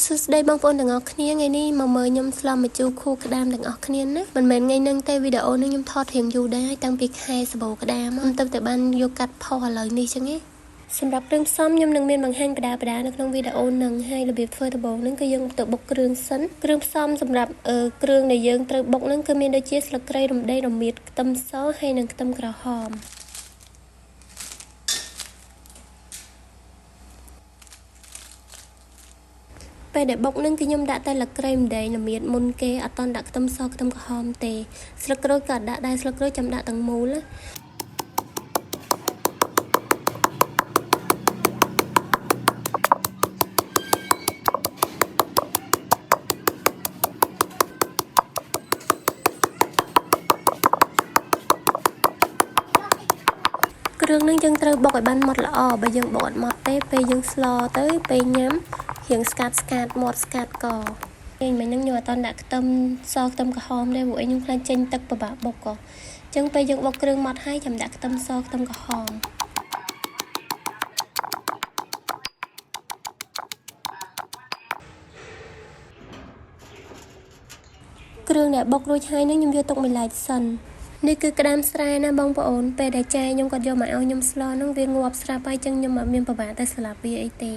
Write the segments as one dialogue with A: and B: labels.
A: សួស្តីបងប្អូនទាំងអស់គ្នាថ្ងៃនេះមកមើលខ្ញុំស្លម្ជូរខួក្តាមទាំងអស់គ្នាណាមិនមែនថ្ងៃហ្នឹងទេវីដេអូនេះខ្ញុំថតរៀងយូរដែរតាំងពីខែសបោក្តាមខ្ញុំទៅតែបានយកកាត់ផុសឥឡូវនេះចឹងណាសម្រាប់គ្រឿងផ្សំខ្ញុំនឹងមានបង្ហាញបដាបដានៅក្នុងវីដេអូហ្នឹងហើយរបៀបធ្វើដំបូងហ្នឹងគឺយើងទៅបុកគ្រឿងសិនគ្រឿងផ្សំសម្រាប់គ្រឿងដែលយើងត្រូវបុកហ្នឹងគឺមានដូចជាស្លឹកគ្រៃរំដេងរមៀតខ្ទឹមសហើយនិងខ្ទឹមក្រហមពេលដែលបុកនឹងគឺខ្ញុំដាក់តែលក្រីម្ដេងល្មៀតមុនគេអត់តន់ដាក់ខ្ទឹមសខ្ទឹមក្រហមទេស្លឹកក្រូចក៏ដាក់ដែរស្លឹកក្រូចចាំដាក់ទាំងមូលណាគ្រឿងនឹងយើងត្រូវបុកឲ្យបានម៉ត់ល្អបើយើងបុកអត់ម៉ត់ទេពេលយើងស្លទៅពេលញ៉ាំរៀងស្កាត់ស្កាត់មាត់ស្កាត់កគេមិញហ្នឹងខ្ញុំអត់តន់ដាក់ខ្ទឹមសខ្ទឹមក្រហមទេព្រោះអីខ្ញុំខ្លាចចេញទឹកពិបាកបុកក៏អញ្ចឹងពេលយើងបុកគ្រឿងម៉ត់ហើយចាំដាក់ខ្ទឹមសខ្ទឹមក្រហមគ្រឿងដែលបុករួចហើយហ្នឹងខ្ញុំយកទុកមួយឡែកសិននេះគឺក្តាមស្រែណាបងប្អូនពេលដែលចែខ្ញុំគាត់យកមកឲ្យខ្ញុំស្លហ្នឹងវាងាប់ស្រាប់ហើយចឹងខ្ញុំអត់មានពិបាកទៅស្លាប់វាអីទេ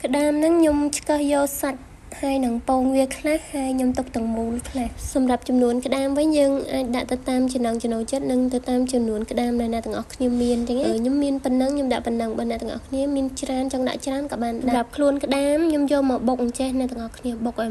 A: ក្តាមហ្នឹងខ្ញុំឆ្កឹះយកសាច់ហើយនឹងពងវាខ្លះហើយខ្ញុំទុកទាំងមូលខ្លះសម្រាប់ចំនួនក្តាមវិញយើងអាចដាក់ទៅតាមចំណង់ចំណូលចិត្តនិងទៅតាមចំនួនក្តាមដែលអ្នកទាំងអស់គ្នាមានចឹងខ្ញុំមានប៉ុណ្ណឹងខ្ញុំដាក់ប៉ុណ្ណឹងបើអ្នកទាំងអស់គ្នាមានច្រើនចង់ដាក់ច្រើនក៏បានដែរសម្រាប់ខ្លួនក្តាមខ្ញុំយកមកបុកអញ្ចេះអ្នកទាំងអស់គ្នាបុកឲ្យ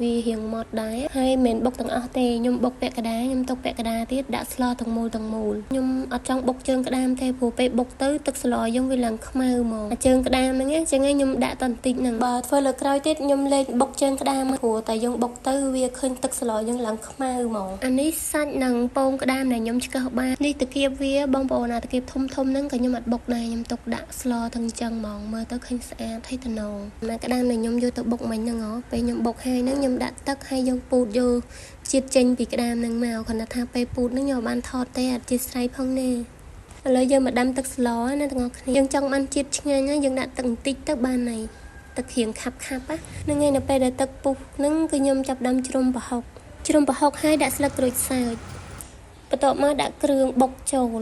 A: វារៀងម៉ត់ដែរហើយមិនមែនបុកទាំងអស់ទេខ្ញុំបុកពាក់កណ្ដាលខ្ញុំទុកពាក់កណ្ដាលទៀតដាក់ស្លទាំងមូលទាំងមូលខ្ញុំអត់ចង់បុកជើងក្តាមទេព្រោះពេលបុកទៅទឹកស្លយើងវាឡើងខ្មៅហ្មងជើងក្តាមហ្នឹងចឹងខ្ញុំដាក់តបន្តិចហ្នឹងបើធ្វើលើក្រោយទៀតខ្ញុំលេងបុកជើងក្តាមព្រោះតែយើងបុកទៅវាឃើញទឹកស្លយើងឡើងខ្មៅហ្មងអានេះសាច់និងពងក្តាមដែលខ្ញុំឆ្កឹះបាននេះតាគៀបវាបងប្អូនអាតាគៀបធំធំហ្នឹងក៏ខ្ញុំអត់បុកដែរខ្ញុំទុកដាក់ស្លទាំងចឹងហ្មងមើលទៅឃើញស្អាតហើយតំណងណាក្តាមដែលខ្ញុំយកទៅបុកមិញហ្នឹងហ៎ពេលខ្ញុំបុកហើយហ្នឹងខ្ញុំដាក់ទឹកហើយយើងពូតយកជាតិចេញពីក្តាមហ្នឹងមកគ្រាន់តែថាពេលពូតហ្នឹងខ្ញុំបានថតទេអត់ជាស្រ័យផងណាឥឡូវយើងមកដាំទឹកស្លណាទាំងអស់គ្នាយើងចង់បានជាតិឆ្ងាញ់ណាយើងដាក់ទឹកបន្តិចទៅបានហើយទឹករៀងខាប់ខាប់ហ្នឹងហើយនៅពេលដែលទឹកពុះហ្នឹងគឺខ្ញុំចាប់ដាំជ្រុំប្រហុកជ្រុំប្រហុកហើយដាក់ស្លឹកក្រូចសើចបន្ទាប់មកដាក់គ្រឿងបុកចូល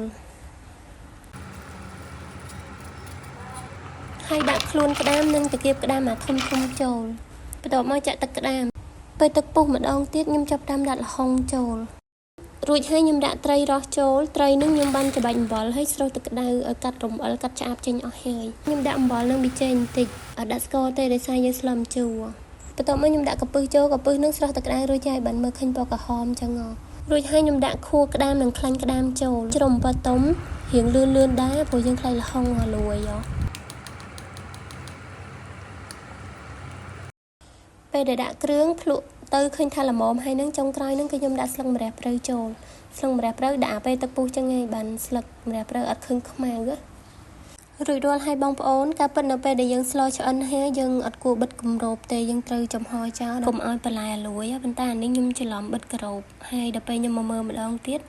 A: ហើយដាក់ខ្លួនក្តាមនិងតាគៀបក្តាមអាធំធំចូលបន្ទាប់មកចាក់ទឹកក្តាមពេលទឹកពុះម្ដងទៀតខ្ញុំចាប់ដាំដាក់ល្ហុងចូលរួចហើយខ្ញុំដាក់ត្រីរ៉ស់ចូលត្រីនឹងខ្ញុំបានច្របាច់អំបិលហើយស្រុះទឹកក្តៅឲ្យកាត់រំអិលកាត់ឆ្អាបចេញអស់ហើយខ្ញុំដាក់អំបិលនឹងប៊ីចេងបន្តិចអត់ដាក់ស្ករទេដោយសារយើងស្លម្ជូរបន្ទាប់មកខ្ញុំដាក់កាពឹសចូលកាពឹសនឹងស្រុះទឹកក្តៅរួចហើយបានមើលឃើញពណ៌ក្រហមចឹងរួចហើយខ្ញុំដាក់ខួរក្តាមនិងខ្លាញ់ក្តាមចូលជ្រុំបតុមរៀងលឿនលឿនដែរព្រោះយើងខ្លាចល្ហុងលួយពេលដែលដាក់គ្រឿងភ្លក់ទៅឃើញថាល្មមហើយនឹងចុងក្រោយនឹងគឺខ្ញុំដាក់ស្លឹកម្រះព្រៅចូលស្លឹកម្រះព្រៅដាក់ពេលទឹកពុះចឹងហើយបានស្លឹកម្រះព្រៅអត់ឃើញខ្មៅរួចរាល់ហើយបងប្អូនការពិតនៅពេលដែលយើងស្លឆ្អិនហើយយើងអត់គួរបិទគម្របទេយើងត្រូវចំហចោលកុំឲ្យបន្លែលួយប៉ុន្តែអានេះខ្ញុំច្រឡំបិទគម្របហើយដល់ពេលខ្ញុំមកមើលម្ដងទៀត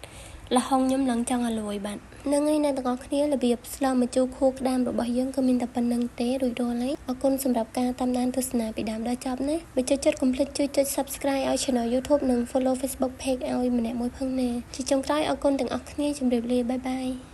A: ល្ហុងខ្ញុំឡើងចង់ឲ្យលួយបាត់ហ្នឹងហើយអ្នកទាំងអស់គ្នារបៀបស្លម្ជូរខួរក្តាមរបស់យើងក៏មានតែប៉ុណ្្នឹងទេរួចរាល់ហើយអរគុណសម្រាប់ការតាមដានទស្សនាពីដើមដល់ចប់ណាបើចូលចិត្តកុំភ្លេចជួយចុច Subscribe ឲ្យ Channel YouTube និង Follow Facebook Page ឲ្យម្នាក់មួយផងណាជាចុងក្រោយអរគុណទាំងអស់គ្នាជម្រាបលាបាយបាយ។